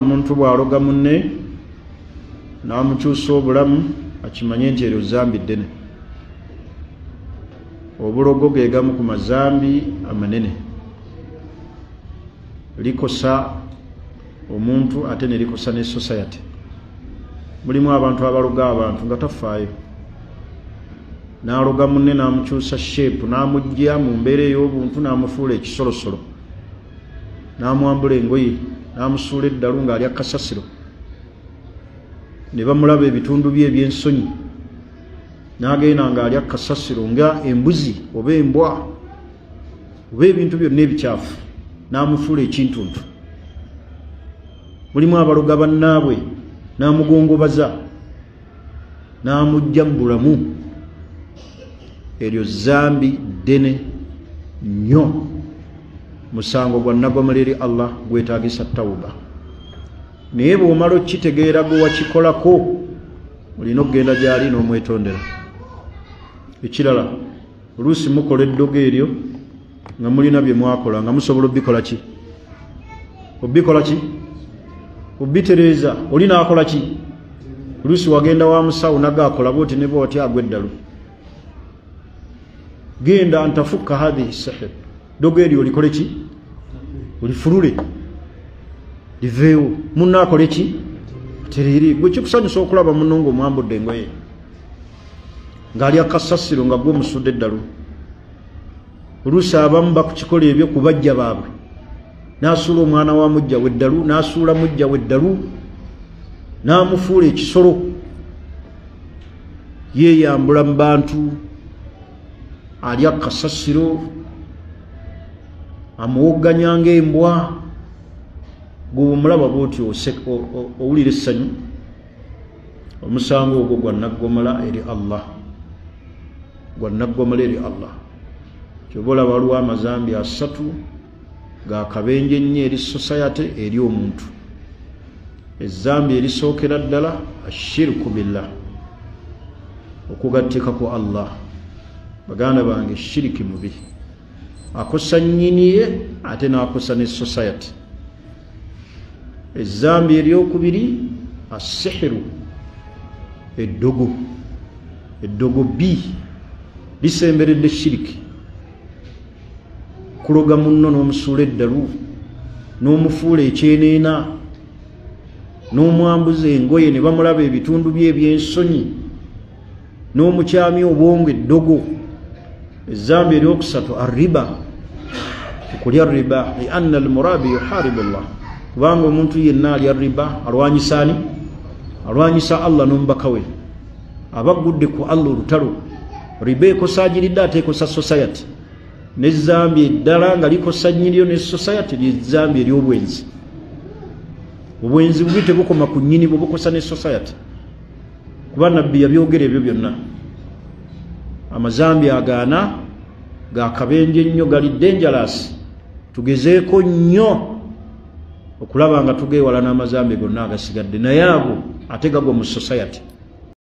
Omuntu bw'aloga munne n'amukyusa obulamu, akimanye nti eryo zambi ddene. Obulogo ge gamu ku mazambi amanene, likosa omuntu ate ne likosa ne society. Mulimu abantu abaloga abantu nga tafaayo, n'aloga munne n'amukyusa shape, n'amugja mu mbeera ey'obuntu n'amufuula ekisolosolo, n'amwambula engoye, n'amusuula eddalu ng'alya kasasiro, ne bamulaba ebitundu bye eby'ensonyi, n'agenda ng'alya kasasiro nga embuzi oba embwa oba ebintu byonna ebikyafu, n'amufuula ekintuntu. Mulimu abaloga bannaabwe n'amugongobaza n'amugja mu bulamu. Eryo zambi ddene nnyo, musango gwa nagwamala eri Allah, gwetaagisa tawuba. Naye bw'omala okitegeera gwe wakikolako, olina okugenda gy'ali n'omwetondera. Ekirala, oluusi mukola eddogo eryo nga mulina bye mwakola nga musobola obikola ki, obikola ki, obitereeza. Oli n'akola ki? Oluusi wagenda wa musawo nagaakola bwoti ne bwoti, agwa eddalu. Genda ntafukka hadhihi sihir, ddogo eryo olikole ki, olifulule liveewo. Munno akole ki, atereere. Gwe kikusanyusa okulaba munno ng'omwambudde engoye ng'alya kasasiro nga gwe omusudde eddalu. Oluusi abamu bakukikola ebyo ku bajja baabwe, n'asuula omwana wa mujja w'eddalu, n'asuula mujja w'eddalu, n'amufuula ekisolo, yeeyambula mu bantu, alya kasasiro, amuwogganya ng'embwa. Gwe omulaba bwoti owulira essanyu. Omusango ogwo gwa naggomola eri Allah, gwa naggomola eri Allah. Kyova olaba waliwo amazambi asatu ga kabenje nnyo eri society, eri omuntu. Ezambi erisookera ddala ashirku billah, okugattika ku Allah. Baganda bange, shiriki mubi, akosa nnyiniye ate n'akosa ne society. Ezambi eryokubiri asihiru, eddogo. Eddogo bbi lisemberedde shiriki, kuloga munno n'omusuula eddalu, n'omufuula ekyeneena, n'omwambuza engoye ne bamulaba ebitundu bye eby'ensonyi, n'omukyamya obwongo, eddogo. Ezambi eryokusatu arriba, okulya riba. Lianna almurabi yuharibu llah, kubanga omuntu yenna alya riba alwanyisa ani? Alwanyisa Allah n'omubaka we, aba aggudde ku Allah olutalo. Riba ekosa agiridde ate ekosa society. N'ezambi eddala nga likosa nnyiniyo ne society lyezambi ery'obwenzi. Obwenzi bubi, tebukoma ku nnyini bwe, bukosa ne society, kuba Nabbi yabyogera ebyo byonna. Amazambi agaana gakabenje nnyo, gali dangerous. Tugezeeko nnyo okulaba nga tugeewala n'amazambi gonna agasigadde, naye ago ate gagwa mu society.